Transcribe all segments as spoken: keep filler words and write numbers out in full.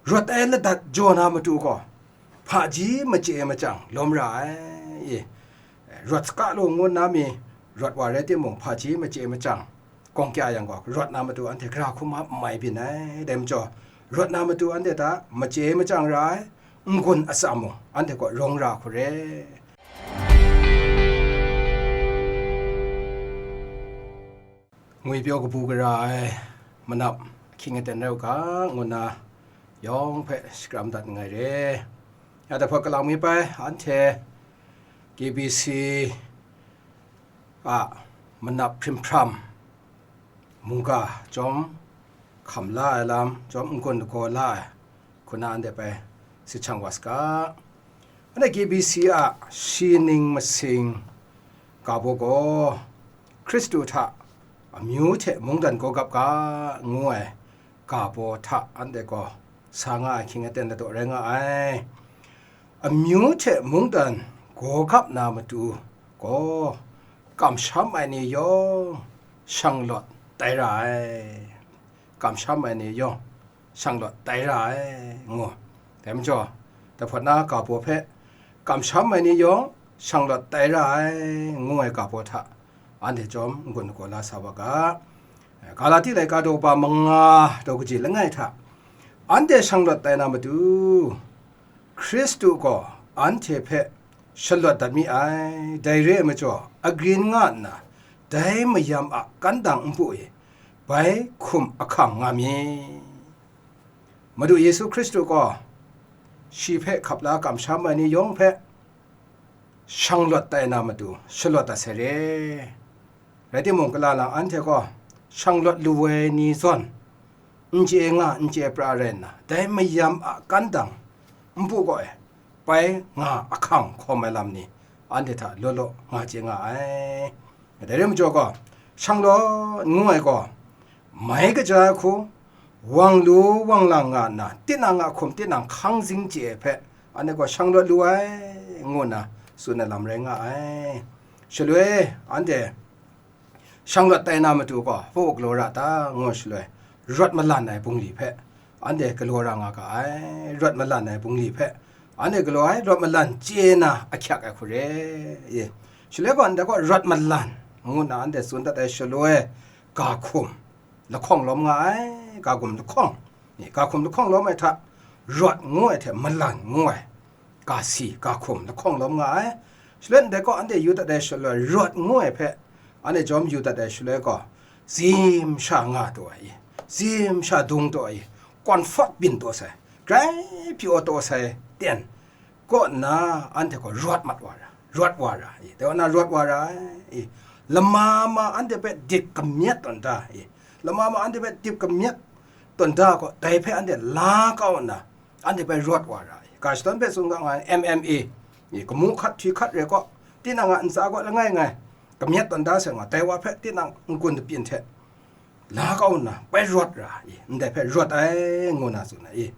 Rawt ai ladat jaw na matu gaw, hpaji machye machyang lawm ra ai. Rawt saga lu ngu nna mi rawt wa rai timung, hpaji machye machyang gawng kya yang gaw, rawt na matu anhte gara hkrum hkap n mai byin ai. Dai majaw, rawt na matu anhte hta machye machyang ra ai, n-gun atsam mung anhte kaw rawng ra hku re. Ngwipyaw kabu gara ai manap ahkying aten rai u ga, ngu nna yawng hpe shakram dat nngai re. Ya, dai hpawt kalang mi pai, anhte K B C a manap hprim hpram, mungga chyawm hkam la ai lam, chyawm n-gun lagaw la ai, hku na anhte bai sit shang wa saga. Anhte K B C a shi ning masing ga baw gaw, Hkristu hta amyu hte mungdan gaw gap ga, ngu ai ga baw hta anhte gaw sa nga ai ahkying aten ladaw rai nga ai. Amyu hte mungdan gaw gap na matu gaw, kamsham ai ni yawng shanglawt tai ra ai. Kamsham ai ni yawng shanglawt tai ra ai, ngu. Dai majaw, dai hpawt na ga baw hpe, kamsham ai ni yawng shanglawt tai ra ai, ngu ai ga baw hta, anhte chyawm n-gun lagaw la sa wa ga. Galati laika daw kaba manga daw kaji langai hta, anhte shanglawt tai na matu, Hkristu gaw anhte hpe shalawt dat mi ai. Dai re ai majaw, agrin nga nna, dai mayam a kandang npu e bai hkum ahkang nga mi. Madu Yesu Hkristu gaw shi hpe hkap la kamsham ai ni yawng hpe shanglawt tai na matu shalawt dat sai re. Rai timung, kala lang anhte gaw shanglawt lu ai ni zawn n chye nga, n chye pra rai nna, dai mayam a kandang npu kaw e bai nga ahkang hkawm ai lam ni anhte hta law law nga chye nga ai. Dai re majaw gaw, shanglawt ngu ai gaw, mai kaja ai hku, wang lu wang lang nga nna, tinang a hkum tinang hkang zing chye ai hpe, anhte gaw shanglawt lu ai, ngu nna tsun ai lam rai nga ai. Shaloi, anhte shanglawt tai na matu gaw, hpaw galaw ra ta, ngu shaloi, rawt malan ai bungli hpe, anhte galaw ra nga ga ai. Rawt malan ai bungli hpe, anhte galaw ai, rawt malan chye na ahkyak ai hku re. Shaloi gaw, ndai gaw rawt malan, ngu nna anhte tsun dat ai shaloi, ga hkum lahkawng lawm nga ai, ga hkum lahkawng, ga hkum lahkawng lawm ai hta, rawt ngu ai hte malan ngu ai, ga si, ga hkum lahkawng lawm nga ai. Shaloi ndai gaw, anhte yu dat ai shaloi, rawt ngu ai hpe anhte jawm yu dat ai shaloi gaw, zim sha nga taw ai, zim sha dung taw ai, comfort byin taw sai, grai pyaw taw sai ten kaw nna, anhte gaw rawt mat wa ra, rawt wa ra, dai kaw na rawt wa ra ai. Lama ma anhte hpe dip kamyat tawn da, lama ma anhte hpe dip kamyat tawn da gaw, dai hpe anhte la kau nna, anhte bai rawt wa ra ai. Ga shadawn hpe tsun ga nga ai, M M A, kamu hkat, htwi hkat re gaw, tinang a ntsa gaw langai ngai kamyat tawn da sai nga, dai wa hpe tinang n-gun lapyin hte la kau nna, bai rawt ra ai, ndai hpe rawt ai, ngu na tsun ai.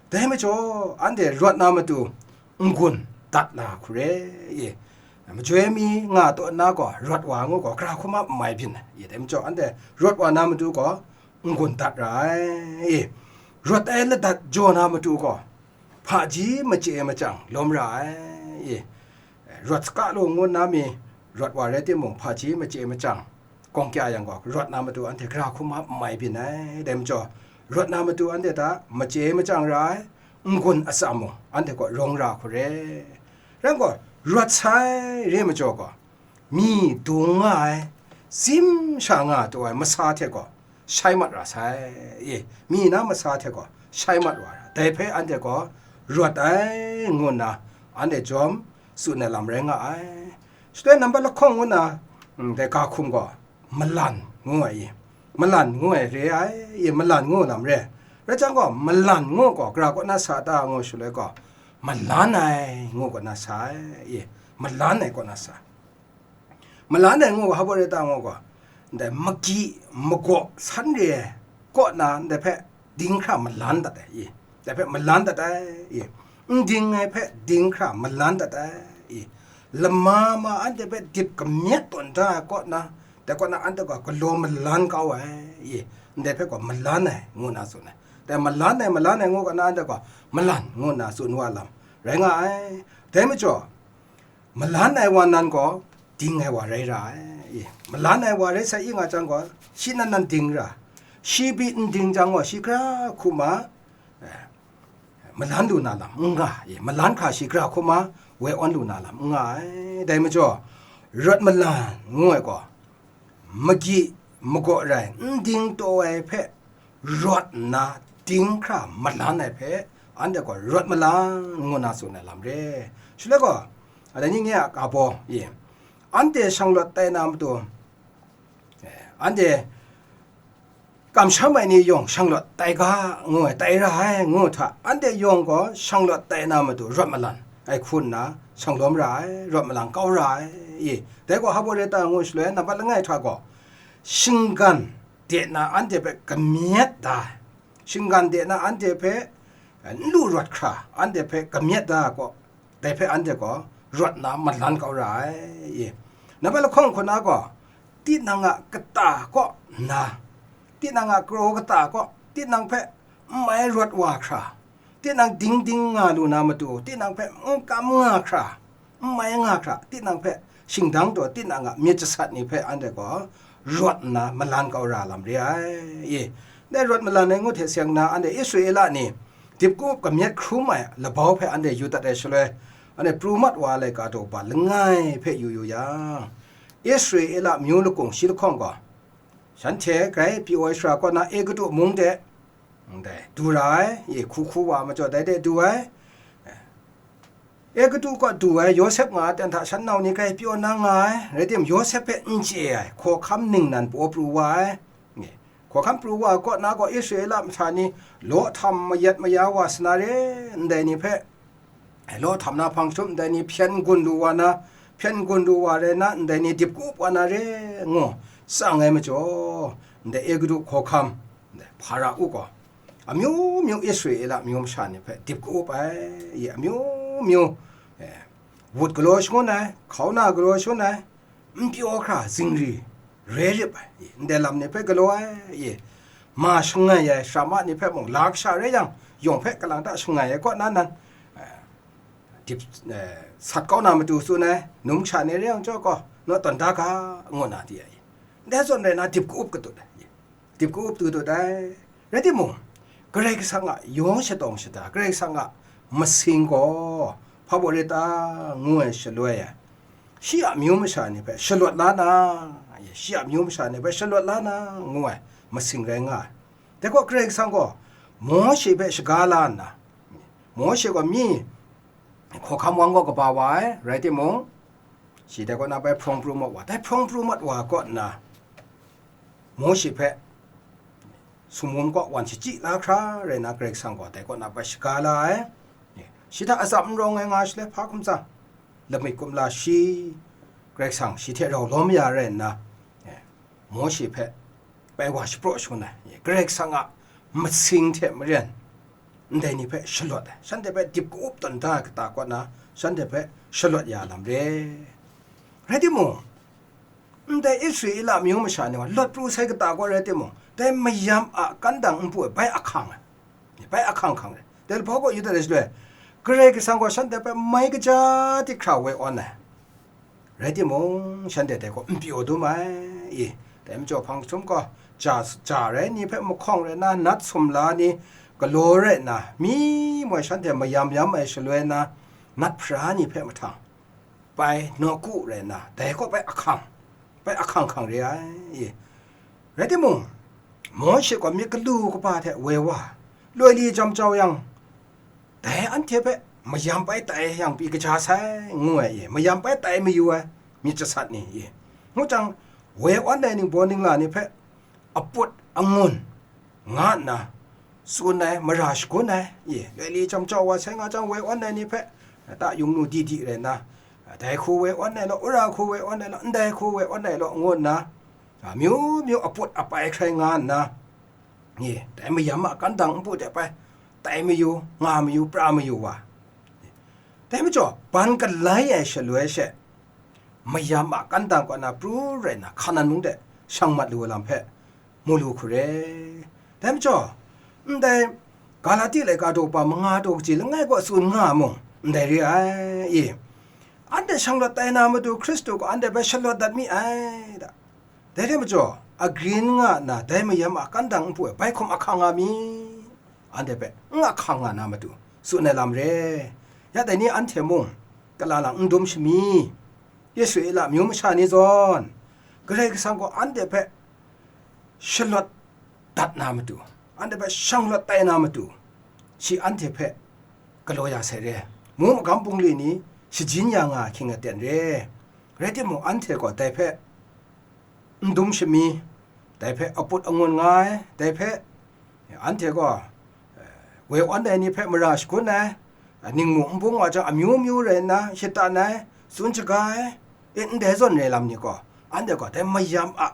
Dai majaw, anhte rawt na matu n-gun dat na hku re. Majoi mi nga taw nna gaw, rawt wa ngu gaw, gara hkrum hkap n mai byin ai. Dai majaw, anhte rawt wa na matu gaw, n-gun dat ra ai. Rawt ai ladat jaw na matu gaw, hpaji machye machyang lawm ra ai. Rawt saga lu ngu nna mi rawt wa rai timung, hpaji machye machyang gawng kya yang gaw, rawt na matu anhte gara hkrum hkap n mai byin ai. Dai majaw, rawt na matu anhte hta machye machyang ra ai, n-gun atsam mung anhte kaw rawng ra hku re. Rai gaw, rawt sai re majaw gaw, mi dung nga ai, zim sha nga taw ai masa hte gaw shai mat ra sai. E, mi na masa hte gaw shai mat wa ra, dai hpe anhte gaw rawt ai, ngu nna anhte jawm tsun ai lam rai nga ai. Shaloi nambat lahkawng ngu nna, mm, dai ga hkum gaw malan ngu ai, e, malan ngu ai re ai, e, malan ngu lam re. Rai jang gaw, malan ngu gaw, gara kaw na sa ta ngu shaloi gaw, malan ai ngu kaw na sa ai, e, malan ai kaw na sa ai. Malan ai ngu gaw, hpa baw re ta ngu gaw, ndai magyi magaw san re ai kaw na, ndai hpe ding hkra malan dat ai, e, ndai hpe malan dat ai, e, n ding ai hpe ding hkra malan dat ai, e, lama ma anhte hpe dip kamyat tawn da ai kaw na, dai kaw na anhte gaw galaw malan kau ai, e, ndai hpe gaw malan ai, ngu na tsun ai. Dai malan ai, malan ai ngu ga na, anhte gaw malan ngu nna tsun wa lam rai nga ai. Dai majaw, malan ai wa nan gaw ding ai wa rai ra ai. E, malan ai wa rai sai i nga jang gaw, shi nan nan ding ra, shi pyi n ding jang gaw, shi gara hku ma, e, malan lu na lam n nga, e, malan hkra shi gara hku ma, woi awn lu na lam n nga ai. Dai majaw, rawt malan ngu ai gaw, magyi magaw rai n ding taw ai hpe rawt nna ding hkra malan ai hpe, anhte gaw rawt malan ngu na tsun ai lam re. Shaloi gaw, dai ni nye a ga baw e, anhte shanglawt tai na matu, e, anhte kamsham ai ni yawng shanglawt tai ga ngu ai, tai ra ai ngu hta, anhte yawng gaw shanglawt tai na matu rawt malan ai hku nna shanglawm ra ai, rawt malan kau ra ai. E, dai gaw hpa baw re ta ngu shaloi, nambat langai hta gaw, shinggan de na anhte hpe kamyet da ai, shinggan de na anhte hpe n lu rawt hkra, anhte hpe kamyet da ai gaw, dai hpe anhte gaw rawt na malan kau ra ai. E, nambat lahkawng hku na gaw, tinang a kata kaw nna, tinang a kraw kata kaw, tinang hpe n mai rawt wa hkra, tinang ding ding nga lu na matu, tinang hpe n kam nga hkra, n mai nga hkra, tinang hpe shingdang taw tinang a myit jasat ni hpe anhte gaw rawt nna malan kau ra lam re ai. E, dai rawt malan ai ngut hte seng nna, anhte Israela ni dip kawup kamyet hkrum ai labau hpe anhte yu dat ai shaloi, anhte pru mat wa ai laika daw ba langai hpe yu yu yang, Israela amyu lakung shi lahkawng gaw, shanhte grai pyi-aw ai shara kaw na Egutu mung de, ndai, du ra ai, e, hku hku wa majaw dai de du ai, Egutu kaw du ai Yawsep nga ai ten hta shan nau ni grai pyaw na nga ai, rai timung, Yawsep hpe n chye ai, hkawhkam ningnan paw pru wa ai, e, hkawhkam pru wa ai kaw na gaw, Israela masha ni law htam mayat maya wa sa na re, ndai ni hpe, law htam na hpang jahtum ndai ni hpyen gun lu wa na, hpyen gun lu wa rai na, ndai ni dip kawup wa na re ngu tsang ai majaw, ndai Egutu hkawhkam, ndai Hpara-u gaw amyu myu Israela amyu masha ni hpe dip kawup ai, e, amyu myu, e, wut galaw shangun ai, hkauna galaw shangun ai, n pyaw hkra zingri re rip ai, e, ndai lam ni hpe galaw ai, e, ma shangai ai shara ma ni hpe mung, la kasha rai yang, yawng hpe kalang ta shangai ai kaw na nan, e, dip, e, sat kau na matu tsun ai, num kasha ni re yang jaw gaw, naw tawn da ga, ngu na di ai, e, ndai zawn rai na dip kawup katut ai, e, dip kawup tu tut ai. Rai timung, Karai Kasang a yawng shatawng shada, Karai Kasang a masing gaw hpa baw re ta ngu ai shaloi, shi a amyu masha ni hpe shalawt la na, shi a amyu masha ni hpe shalawt la na ngu ai masing rai nga ai. Dai gaw Karai Kasang gaw Mawshe hpe shaga la nna, Mawshe gaw mi hkawhkam wang gaw kaba wa ai, rai timung, shi dai kaw na bai hprawng pru mat wa, dai hprawng pru mat wa kaw nna, Mawshe hpe sumwum kaw wan shachyi la hkra rai na, Karai Kasang gaw dai kaw na bai shaga la ai. Shi hta atsam n rawng ai nga shaloi, hpa hkum tsang, lamik kumla shi, Karai Kasang shi hte rau lawm ya rai nna, Mawshe hpe bai wa shapraw shangun ai, Karai Kasang a masing hte maren, ndai ni hpe shalawt ai, shanhte hpe dip ka-up tawn da ai kata kaw na, shanhte hpe shalawt ya lam re. Rai timung, ndai Israela amyu masha ni gaw lawt pru sai kata kaw rai timung, dai mayam a kandang npu e bai ahkang ai, bai ahkang hkang rai. Dai lahpau gaw yu dat ai shaloi, Karai Kasang gaw shanhte hpe mai kaja hte hkra woi awn ai. Rai timung, shanhte dai gaw n pyaw dum ai. I, dai majaw hpang jahtum gaw, ja, ja rai ni hpe mahkawng rai nna, nat sumla ni galaw rai nna, mi moi shanhte mayam yam ai shaloi na, nat hpara ni hpe mahtang, bai nawku rai nna, dai gaw bai ahkang, bai ahkang hkang re ai. I, rai timung, Mawshe gaw myit galu kaba hte woi wa, loi li jam jau yang, dai anhte hpe mayam bai tai yang pyi kaja sai, ngu ai, i, mayam bai tai mayu ai myit jasat ni, i, ngu jang, woi awn ai ningbaw ningla ni hpe aput angun nga nna tsun ai, mara shagun ai, i, loi li jam jau wa sai nga jang, woi awn ai ni hpe, ta yung nu di di rai nna, dai hku woi awn ai law, wora hku woi awn ai law, ndai hku woi awn ai law, ngu nna, amyu myu aput apai hkrai nga nna, i, dai mayam a kandang npu de bai tai mayu, nga mayu, pra mayu wa. Dai majaw, ban galai ai shaloi she, mayam a kandang kaw na pru rai nna, Hkanan mung de shang mat lu ai lam hpe mu lu hku re. Dai majaw, ndai Galati laika daw pa manga daw kaji langai kaw tsun nga mung, ndai re ai, e. Anhte shanglawt tai na matu Hkristu gaw anhte hpe shalawt dat mi ai, da. Dai re majaw, agrin nga nna dai mayam a kandang npu e bai hkum ahkang nga mi, anhte hpe n ahkang nga na matu, tsun ai lam re. Ya dai ni anhte mung, kala lang n dum shami, Israela amyu masha ni zawn, Karai Kasang gaw anhte hpe shalawt dat na matu, anhte hpe shanglawt tai na matu, shi anhte hpe galaw ya sai re. Mung magam bungli ni shajin ya nga ahkying aten re. Rai timung, anhte gaw dai hpe n dum shami, dai hpe aput angun nga ai, dai hpe anhte gaw, eh, woi awn ai ni hpe mara shagun ai, ningmung nbung wa jang amyu myu rai nna shatan ai, tsun shaga ai, e, ndai zawn re lam ni gaw, anhte gaw dai mayam a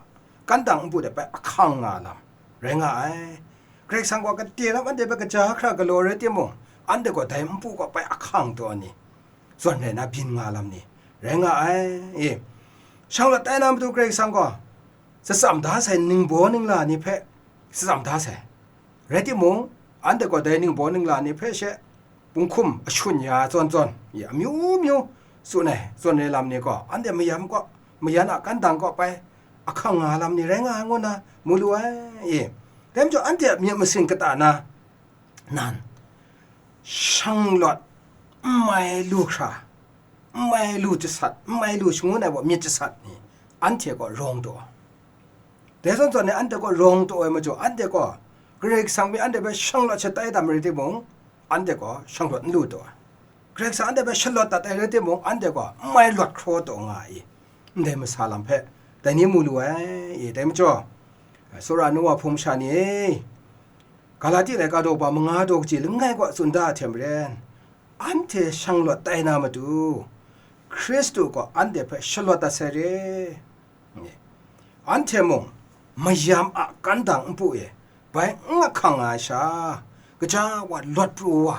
kandang npu de bai ahkang nga lam rai nga ai. Karai Kasang gaw gade lam anhte hpe kaja hkra galaw rai timung, anhte gaw dai npu gaw bai ahkang taw ni, zawn rai na byin nga lam ni rai nga ai. E, shanglawt tai na matu Karai Kasang gaw tsam da sai ningbaw ningla ni hpe tsam da sai. Rai timung, anhte gaw dai ningbaw ningla ni hpe she punghkum ashun ya zawn zawn, ya amyu myu tsun ai, zawn ai lam ni gaw, anhte mayam kaw, mayan a kandang kaw pai ahkang nga lam ni rai nga ai ngu nna mu lu ai. E, dai majaw, anhte a myit masin kata na, nan, shanglawt n mai lu hkra, n mai lu jasat, n mai lu shangun ai baw myit jasat ni, anhte gaw rawng taw ai. Dai zawn zawn ni anhte gaw rawng taw ai majaw, anhte gaw Karai Kasang mi anhte hpe shanglawt shatai tam rai timung, anhte gaw shanglawt n lu taw ai. Karai Kasang anhte hpe shalawt dat ai rai timung, anhte gaw n mai lawt hkraw taw nga ai. Ndai masa lam hpe dai ni mu lu ai. E, dai majaw, Sara nu wa hpung masha ni e, Galati laika daw pa manga daw kaji langai kaw tsun da ai hte maren, anhte shanglawt tai na matu, Hkristu gaw anhte hpe shalawt dat sai re. Anhte mung mayam a kandang npu e bai n ahkang nga ai sha, kaja wa lawt pru wa,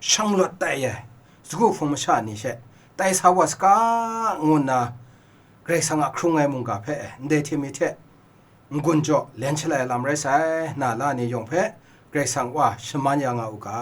shanglawt tai ai, sagu hpung masha ni she tai sa wa saga, ngu nna Karai Kasang a hkrung ai mungga hpe ndai hte mi hte n-gun jaw len shalai lam rai sai, na la ni yawng hpe Karai Kasang wa shaman ya nga u ga.